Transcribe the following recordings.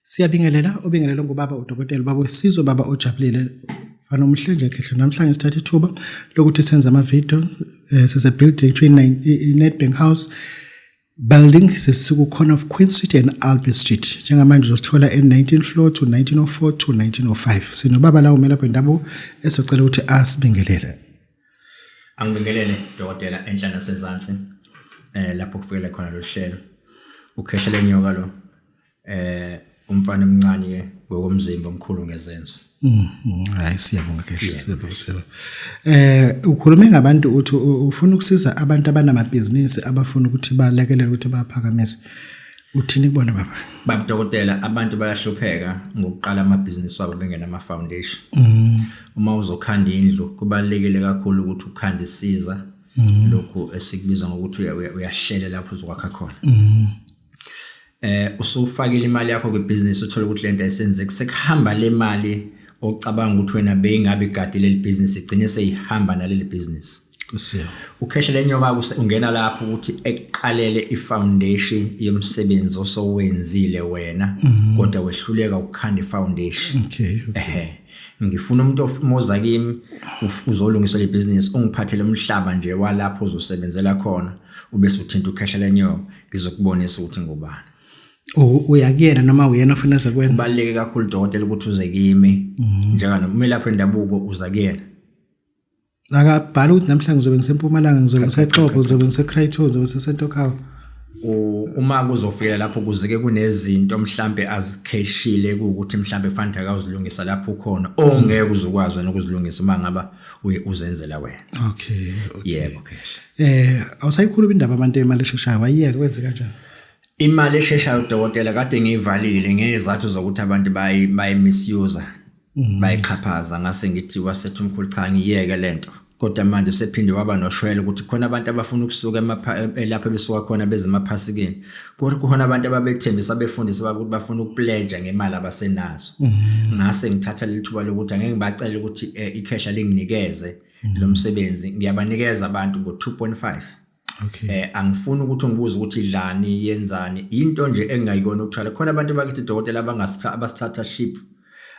Siyabingelela, ubingelele ngubaba udokotela, ubaba wesizwe, baba ojabulile. Mfana omuhle nje khehla. Namhlanje sithatha ithuba lokuthi senze ama-video sise building between i-Nedbank House building, sesiku corner of Queen Street and Albie Street. Njengamanje uzosithola e-19 floor to 1904 to 1905. Sinobaba la umelaphi wendabuko esocela ukuthi asibingelele. Angibingelele dokotela enhla nasezansi lapho kufikele khona lo hlelo. Ukhehla lenyoka lo. Umfana omncane ke ngokomzimba, omkhulu ngezenzo. Hayi, siyabonga kehle, siyabonga, siyabonga. Ukhulume ngabantu, uthi ufuna ukusiza abantu abanamabhizinisi abafuna ukuthi balekelele ukuthi baphakamise. Uthini kubona, baba? Baba dokotela, abantu bayahlupheka ngokuqala amabhizinisi wabo bengenama foundation. Uma uzokhanda indlu kubalulekile kakhulu ukuthi ukhande isiza, lokhu esikubiza ngokuthi uyahlela lapho uzokwakha khona. Usufakile imali yakho kwibhizinisi, uthola ukuthi lento ayisenzeki, sekuhamba le mali ocabanga ukuthi wena beyingabe igadi leli business, igcine seyihamba naleli business. Kusiya. Ukhehla lenyoka ungena lapho ukuthi ekuqalele ifoundation yomsebenzi osowenzile wena, kodwa wehluleka ukukhanda ifoundation. Okay. Ngifuna umuntu omoza kimi uzolungisa le business, ungiphathele umhlaba nje walapho uzosebenzela khona, ubese uthinta ukhehla lenyoka, ngizokubonisa ukuthi ngubani. Uya kuyena noma uyena ofuna eze kuwena? Kubaluleke kakhulu dokotela ukuthi uze kimi. Njenganomelaphi wendabuko uza kuyena. Akabhala ukuthi namhlanje ngizobe ngisempumalanga, ngizobe ngiseXhobo, ngizobe ngiseCrayton, ngizobe ngiseSentokawa. Uma kuzofikela lapho kuzike kunezinto mhlambe azikheshile ukuthi mhlambe kufanele akazilungisa lapho ukhona, ongeke uzukwazi wena ukuzilungisa uma ngaba uye uzenzela wena. Okay. Yebo khehla. Awusayikhuluma indaba abantu emali esheshayo, wayiyeka, kwenze kanjani? Imali esheshayo dokotela kade ngiyivalile ngezathu zokuthi abantu bayi misuse, bayixhaphaza, ngase ngithi wasethu umkhulu cha, ngiyeke lento. Kodwa manje sephinde waba noshwele ukuthi khona abantu abafuna ukusuka lapho besuka khona beze emaphasikeni. Kodwa kukhona abantu ababethembisa befundisa ukuthi bafuna ukupledge ngemali abasenazo. Ngase ngithatha leli thuba lokuthi angeke ngibacele ukuthi ikhehla linginikeze lo msebenzi, ngiyabanikeza abantu ngo-2.5. Angifuni ukuthi ungibuze ukuthi idlani, yenzani, into nje engingayikona ukuthwala. Khona abantu bakithi dokotela abasithatha cheap,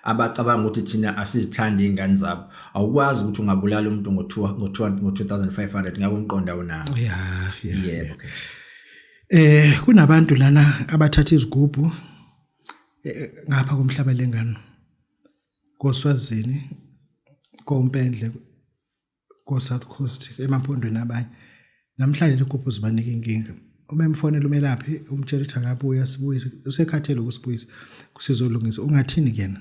abacabanga ukuthi thina asizithandi izingane zabo. Awukwazi ukuthi ungabulala umuntu ngo-2500, ngabe umqondo awunawo. Yeah. Yebo, okay. Kunabantu lana abathatha izigubhu ngapha komhlaba lengano. KoSwazini, koMpendle, ko South Coast, emampondweni abanye. Namhlanje ligubhu zibanika inkinga. Uma emfonela umelaphi umtshela ukuthi akabuye asibuyise, usekhathele ukusibuyisa, kusizolungisa. Ungathini kuyena?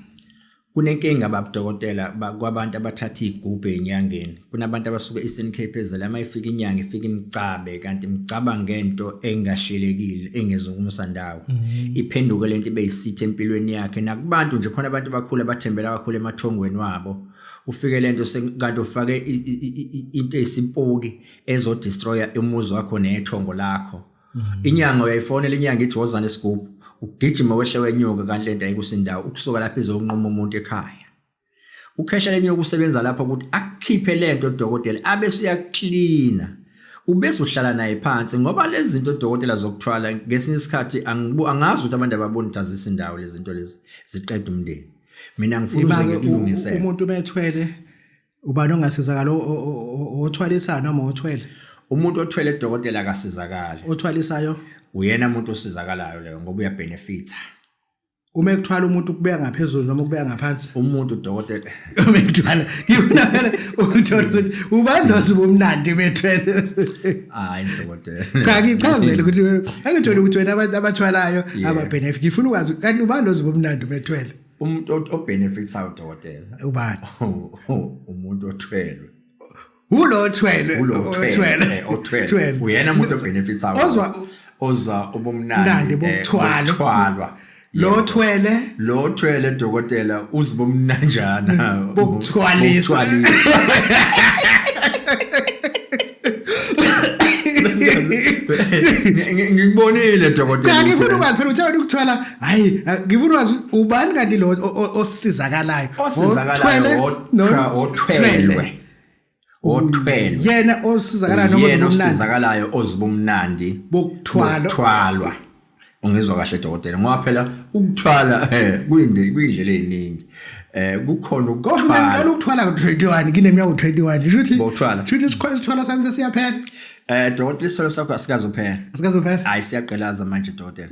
Kunenkinga baba dokotela kwabantu abathatha igubhu enyangeni. Kunabantu abasuka e-Eastern Cape ezela, uma ifika inyanga ifika imcabe, kanti imcaba ngento engahlelekile engezokumsa ndawo. Iphenduke lento ibe yisitha empilweni yakhe. Nakubantu nje khona abantu abakhulu abathembela kakhulu emathongweni wabo. Ufike lento kanti ufake into eyisimpoki ezodestroya umuzi wakho nethongo lakho. Inyanga uyayifonela inyanga ithi woza nesigubhu, ugijima wehle wenyuka, kanti lento ayikusindawo ukusuka lapho izonquma umuntu ekhaya. Ukhehla lenyoka usebenza lapho ukuthi akukhiphe lento dokotela, abese uyaklina, ubese uhlala naye phansi, ngoba lezi zinto dokotela zokuthwala ngesinye isikhathi angazi ukuthi abantu ababoni ukuthi azisindawo lezi zinto lezi ziqeda umndeni. Mina ngifuna uze ngikulungisele. Umuntu methwele ubani ongasizakala, othwalisayo noma othwele? Umuntu othwele dokotela akasizakali. Othwalisayo uyena umuntu osizakalayo leyo, ngoba uyabenefita. Uma ekuthwala umuntu kubeka ngaphezulu noma kubeka ngaphansi? Umuntu dokotela. Uma ekuthwala, ngifuna phela ukuthola ukuthi ubani lo sibumnandi bethwele. Hayi dokotela. Cha, ngichazele ukuthi angithole ukuthi wena abantu abathwalayo ababenefit. Ngifuna ukwazi kanti ubani lo sibumnandi bethwele. Umuntu obenefitsayo dokotela. Ubani? Umuntu othwelwe. Ulo othwelwe. Ulo othwelwe. Othwelwe. Uyena umuntu obenefitsayo. Ozwa ubumnandi Mnandi bokuthwalwa. Bokuthwalwa. Lo thwele, lo thwele dokotela uziba umnanjana Bokuthwalisa. Ngikubonile dokotela. Cha, ngifuna ukwazi phela uthe wena ukuthwala, hayi ngifuna ukwazi ubani kanti lo osizakalayo. Osizakalayo othwelwe. Othwelwe. Yena osizakalayo noma ozibumnandi. Osizakalayo ozibumnandi bokuthwalwa. Bokuthwalwa. Ungizwa kahle dokotela, ngoba phela ukuthwala kuyinde kuyindlela eziningi. Kukhona Kodwa mina ngiqala ukuthwala. ukuthwala ngo-21, ngineminyaka u-21. Shuthi Bokuthwala. shuthi isithwalo sami sesiyaphela. Dokotela, isithwalo sakho asikazophela. Asikazophela. Hayi, siyagqilaza manje dokotela.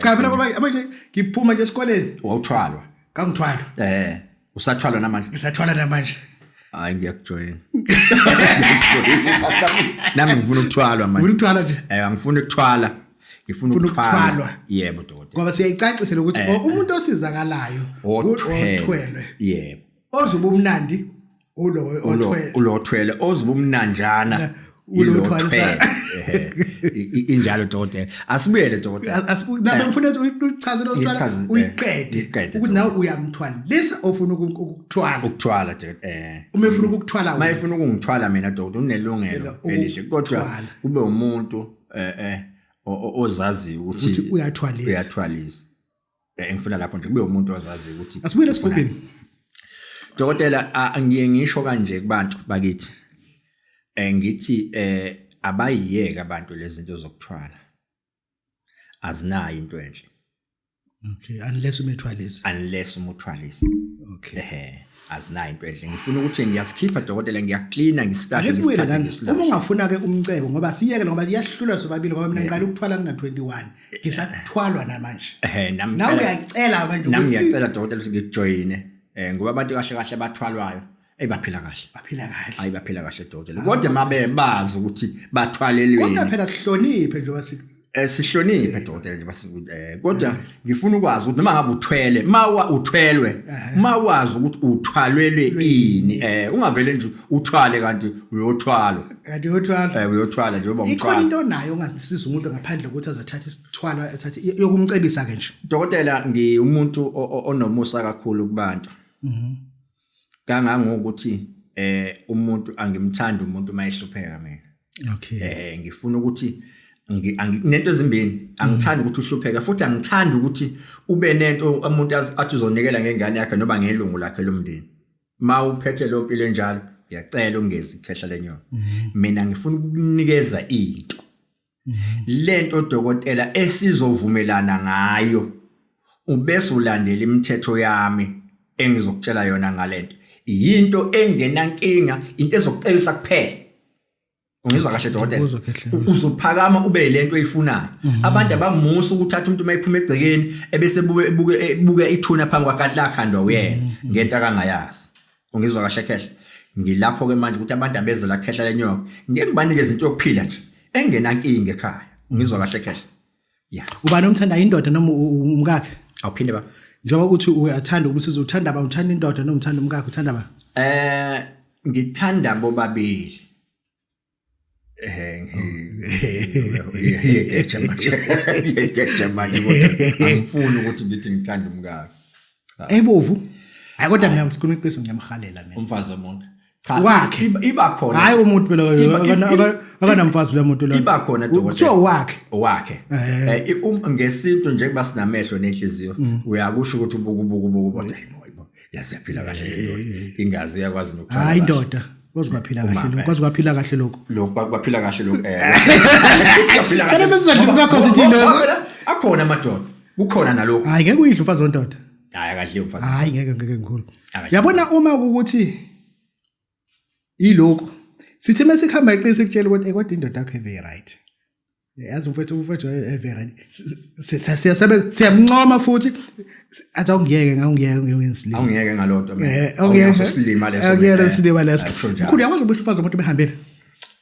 Cha phela, ngoba manje ngiphuma nje esikoleni Wawuthwalwa. Kangithwala. Usathwalwa namanje? Ngisathwala namanje. Hayi, ngiyakujoyina. Nami ngifuna ukuthwalwa manje. Ufuna ukuthwala nje? Angifuni ukuthwala. Ngifuna Ufuna ukuthwalwa. ukuthwalwa. Yebo dokotela. Ngoba siyayicacisa ukuthi umuntu osizakalayo Othwele. othwelwe. Yebo. Ozoba umnandi ulo othwele. Ulothwele ozoba umnanjana. Ulo othwalisa. Ehe. Injalo dokotela. Asibuyele dokotela. Nabe ngifuna ukuthi uchaze lo thwala Ngichaze, uyiqede ngiyiqede, ukuthi nawe uyamthwalisa ofuna ukukuthwala. Ukuthwala dokotela. Uma efuna ukukuthwala wena. Mayefuna ukungithwala mina dokotela, unelungelo elihle, kodwa Ukuthwala. kube umuntu ozaziyo ukuthi Ukuthi uyathwalisa. Uyathwalisa. Ngifuna lapho nje kube umuntu ozaziyo ukuthi Asibuyele esigubhini. Dokotela, ngiye ngisho kanje kubantu bakithi. Ngithi abayiyeke abantu lezi zinto zokuthwala. Azinayo into enhle. Okay, unless umethwalisa. Unless umuthwalisa. Okay. Azinayo into enhle. Ngifuna ukuthi ngiyasikhipha dokotela, ngiyaklina, ngisiflashe, Ake sibuyele ngisithathe lana. Uma ngisilashe. ungafuna ke umcebo, ngoba siyeke, ngoba iyahlulwa sobabili, ngoba mina ngiqala ukuthwala ngina 21. Ngisathwalwa namanje. Nami Nawe phela- uyacela manje Nami ukuthi ngiyacela dokotela ukuthi ngikujoyine. Ngoba abantu kahle kahle bathwalwayo, baphila kahle. Baphila kahle. Hayi, baphila kahle dokotela. Kodwa mabe bazi ukuthi bathwalelweni. Kodwa phela sihloniphe njengoba si Sihloniphe dokotela nje basi, kodwa ngifuna ukwazi ukuthi noma ngabe uthwele, mawa uthwelwe, mawazi ukuthi uthwalelwe ini, ungavele nje uthwale kanti uyothwalwa. Kanti uyothwala. Uyothwala nje uba Ikhona umthwalo. into onayo ongasiza umuntu ngaphandle kokuthi azathathe isithwalo, athathe yokumcebisa ke nje? Dokotela, ngiwumuntu onomusa kakhulu kubantu. Kangangokuthi umuntu angimthandi umuntu mayehlupheka mina. Ngifuna ukuthi nento ezimbini, angithandi ukuthi uhlupheke, futhi angithandi ukuthi ube nento umuntu athi uzonikela ngengane yakhe noma ngelungu lakhe lomndeni. Mawuphethe lo mpilo enjalo, ngiyacela ungezi ikhehla lenyoka. Mina ngifuna ukukunikeza into. Lento dokotela esizovumelana ngayo, ubese ulandela imithetho yami engizokutshela yona ngalento. Yinto engenankinga, into ezokucebisa kuphela. Ungizwa kahle dokotela? Ngikuzwa kahle. Uzophakama ube lento oyifunayo. Abantu abamusa ukuthatha umuntu mayiphuma egcekeni ebese ebuke ithuna phambi kwakhe lakhandwa uyena ngento akangayazi. Ungizwa kahle khehla? Ngilapho ke manje ukuthi abantu abeze la khehla lenyoka, ngeke ngibanikeze into yokuphila nje engenankinga ekhaya. Ungizwa kahle khehla? Yeah. Ubani omthanda, indoda noma umkakhe? Awuphinde ba. Njengoba uthi uyathanda ukumsiza, uthanda ba, uthanda indoda noma uthanda umkakhe, uthanda ba? Ngithanda bobabili. Ngiyegeja manje. Ngiyegeja manje kodwa angifuni ukuthi ngithi ngithanda umkakhe. Cha. Ebovu. Hayi, kodwa mina ngikhuluma iqiniso, ngiyamhalela mina. Umfazi womuntu. Cha, Wakhe. iba khona. Hayi, umuntu phela akanamfazi lo muntu lo. Iba khona dokotela. Kuthiwa wakhe. Wakhe. Ngesintu njengoba sinamehlo nenhliziyo, uyakusho ukuthi ubuka ubuka ubuka kodwa hayi bo, yazi yaphila kahle le ndoda. Ingazi iyakwazi nokuthwala Hayi kahle. indoda. Kwazi kwaphila kahle Uma, lokho. Kwazi kwaphila kahle lokho. Lokho kwaphila kahle lokho. Kwaphila kahle. Phela besizodla Ngoba- umkakho sithi ngoba lokho. phela akhona amadoda. Kukhona nalokho. Hayi, ngeke uyidle umfazi wendoda. Hayi, akadli umfazi. Hayi, ngeke ngeke ngikhulu. Akadli. Yabona uma ukuthi ilokho sithi masikhamba iqiniso ikutshela ukuthi kodwa indoda yakho eve right. Yazi umfethu eve right. Siyasebenza, siyamncoma futhi athi awungiyeke ngawungiyeke ngiyensilima. Awungiyeke ngalonto mina. Awungiyeke. Awunaso isilima leso. Awungiyeke mina. isilima leso. Akusho njalo. Mkhulu, uyakwazi ukubuyisa umfazi womuntu behambile?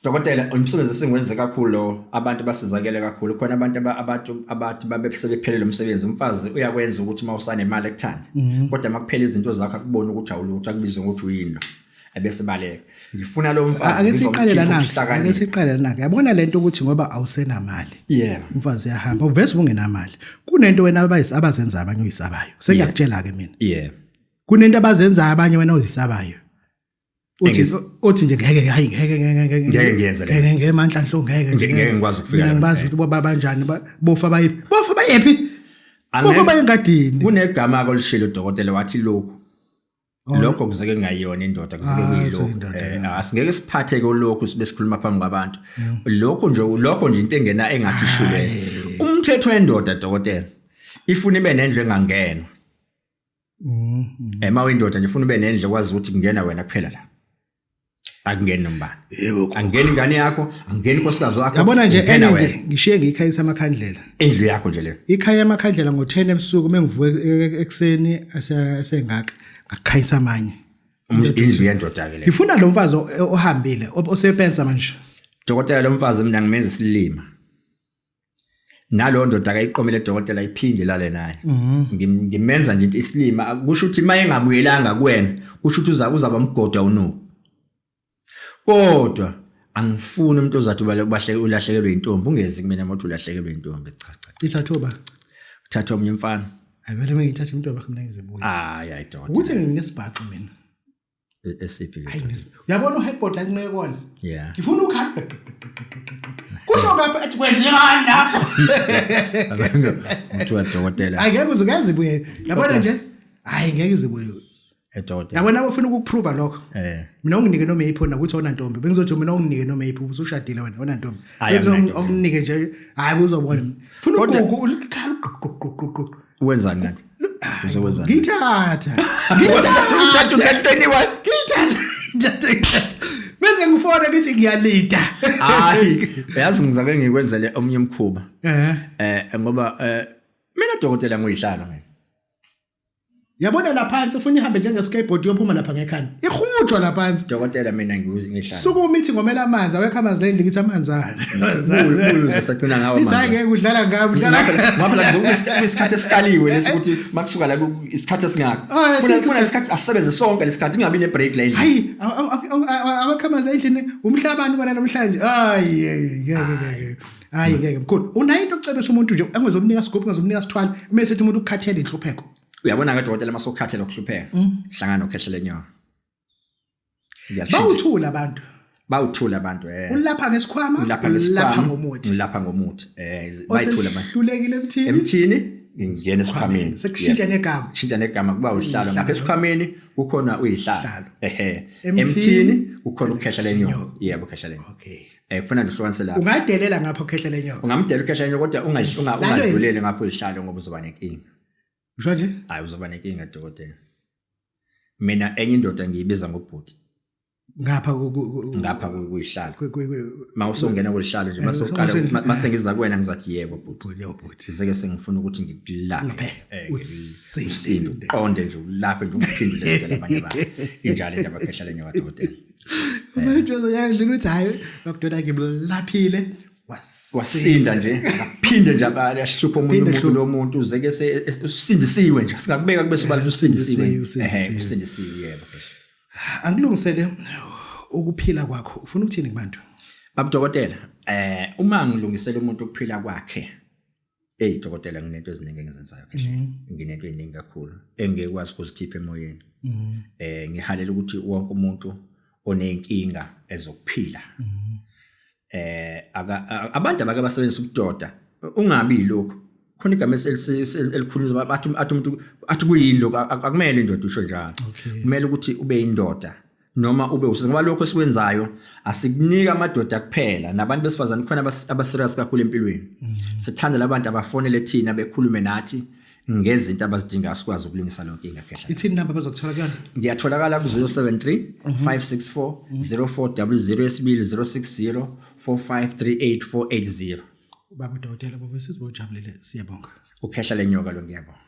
Dokotela, umsebenzi esingiwenze kakhulu lo, abantu basizakele kakhulu. Khona abantu abantu abathi babe sebephelele umsebenzi. Umfazi uyakwenza ukuthi uma usanemali ekuthande. Kodwa makuphela izinto zakho akubone ukuthi awulutho, akubize ngokuthi uyini. Ebese baleka. Ngifuna lo mfazi Ake siqale ngizomkhipha lana. Ake ubuhlakani. siqale lana. Yabona lento ukuthi ngoba awusenamali. Yebo. Umfazi uyahamba, uveze ubungenamali. Kunento wena abazenza abanye oyisabayo. Sengiyakutshela ke mina. Yebo. Kunento abazenza abanye wena oyisabayo. Uthi uthi nje ngeke, hayi ngeke ngeke ngeke Ngeke ngiyenze le. Ngeke ngeke manhlanhlo ngeke Ngeke ngikwazi ukufika Mina lapho. ngibazi ukuthi boba banjani, bofa bayephi, bofa bayephi, bofa bayengadini. Kunegama kolishilo dokotela, wathi lokhu. Lokho kuzeke kungayona indoda, kuzeke Ah, kuyilokhu. seyindoda, Asingeke siphathe ke lokhu sibe sikhuluma phambi kwabantu. Lokho nje, lokho nje into engena engathi ishule. Umthetho wendoda dokotela ifuna ibe nendlu engangenwa. Ema uyindoda nje ufuna ube nendlu okwazi ukuthi kungena wena kuphela la. Akungeni nombani. Yebo. Angeni ingane yakho, angeni inkosikazi wakho. Yabona nje kungena enye wena. nje ngishiye ngiyikhanyisa amakhandlela. Indlu yakho nje leyo. Ikhaya amakhandlela ngo-10 ebusuku mengivuka ekuseni esengaka ngakhanyisa amanye. Indlu yendoda ke leyo. Ngifuna lo mfazi ohambile osepensa manje. Dokotela lo mfazi mina ngimenza isilima. Nalowo ndoda akayiqomile dokotela iphinde lale naye. Ngimenza nje into isilima kusho ukuthi maye engabuyelanga kuwena kusho ukuthi uza uzaba umgoda unuku. Kodwa angifuni umuntu ozathi ubahle ulahlekelwe intombi ungezi kumina mothi ulahlekelwe intombi cha cha. Ithatha uba. Uthatha omunye umfana. Ayivele mengithatha intombi yakho mina ngizibuya. Hayi hayi dokotela. Ukuthi nginesibhaxu mina. Esiphi ke? Hayi uyabona uheadboard la kunqeke kona. Yeah. Ngifuna ukhala. Kusho ngapha ethi kwenzekani lapho? Kuthiwa dokotela. Hayi ngeke uze uyazibuye. Yabona nje? Hayi ngeke izibuye. Edokotela. Yabona abafuna ukukuprova lokho. Mina unginike noma eyiphi na ukuthi onantombi. Bengizothi mina unginike noma eyiphi usushadile wena onantombi. Hayi, Bengizothi anginantombi. unginike nje hayi uzobona. Funa Kodwa- ugugu ulikhala gugu. Wenzani kanti? Uzokwenzani? Ngithatha. Uthatha Ngithatha. uthatha 21. Ngithatha. Bese ngifona ngithi ngiyalinda. Hayi, uyazi ngizake ngikwenzele omunye umkhuba. Eh. Ngoba mina dokotela nguyihlalo mina. Yabona laphansi ufuna ihambe njenge skateboard yophuma lapha ngekhanda. Ihujwa laphansi. Dokotela mina ngihlalo. Sukuma ithi ngomela amanzi awekho amanzi la endlini ngithi amanzi ani. Buye uzosagcina ngawo Ithi hayi manje. ngeke udlala ngami udlala. Ngoba la kuzokuba isikhathi esikaliwe lesi ukuthi makusuka la isikhathi esingaka. Ah, Funa funa isikhathi asisebenze sonke lesikhathi kungabi ne break la endlini. Hayi awekho amanzi la endlini umhlabani kona namhlanje. Hayi ngeke ngeke. Hayi ngeke mkhulu. Unayo into ocebisa umuntu nje engizomnika sigubhu ngizomnika sithwala bese ethi umuntu ukukhathele inhlupheko. Uyabona ke dokotela masokhathela ukuhlupheka. Hlangana nokhehla lenyoka. Ngiyalishintsha. Bawuthula abantu. Bawuthula abantu Ulapha ngesikhwama, Ulapha ngesikhwama, ulapha ngomuthi. Ulapha ngomuthi. Bayithula abantu. Osehlulekile emthini. Emthini ngingena esikhwameni. Sekushintsha negama. Shintsha negama kuba uyihlalo. Ngapha esikhwameni kukhona uyihlalo. Uyihlalo. Ehe. Emthini, Emthini kukhona ukhehla lenyoka. Yebo ukhehla lenyoka. Okay. Kufana nje uhlukanise lapho. Ungadelela ngapha ukhehla lenyoka. Ungamdela ukhehla lenyoka kodwa ungadluleli ngapho uyihlalo ngoba uzoba nenkinga. Usho nje? Hayi uzoba nenkinga dokotela. Mina enye indoda ngiyibiza ngobhuti. Ngapha ngapha kuyihlalo. Mawusongena kuyihlalo nje masoqala mase ngiza kuwena ngizathi yebo bhuti. Yebo bhuti. Ngizeke sengifuna ukuthi ngikulaphe. Usinde. Uqonde nje ulaphe nje ungaphinde udlale abanye abantu. Injalo indaba khehla lenyoka dokotela. Manje uzoyadlula uthi hayi bakudoda ngimlaphile wasinda nje aphinde nje ahluphe omunye umuntu lo muntu uzeke usindisiwe nje singakubeka kube sobala usindisiwe usindisiwe yebo. Angilungisele ukuphila kwakho ufuna ukuthini kubantu? Babudokotela uma ngilungisela umuntu ukuphila kwakhe hey dokotela nginento eziningi engizenzayo kehle nginento eziningi kakhulu engekwazi ukuzikhipha emoyeni. Ngihalela ukuthi wonke umuntu onenkinga ezokuphila abantu abake basebenzisa ubudoda ungabi lokho khona igama elikhulunywa bathi athi umuntu athi kuyini lokho akumele indoda usho njalo. Kumele ukuthi ube indoda noma ube usizo ngoba lokho esikwenzayo asikunika amadoda kuphela nabantu besifazane khona abaserious kakhulu empilweni. Sithanda labantu abafonele thina bekhulume nathi ngezinto abazidingayo sikwazi ukulungisa lonke inkinga khehla. Ithini number bazokuthola kuyona? Ngiyatholakala ku 073 564 0400 esibili 060 4538480. Baba dokotela baba sizibojabulele siyabonga. Ukhehla lenyoka lo ngiyabonga.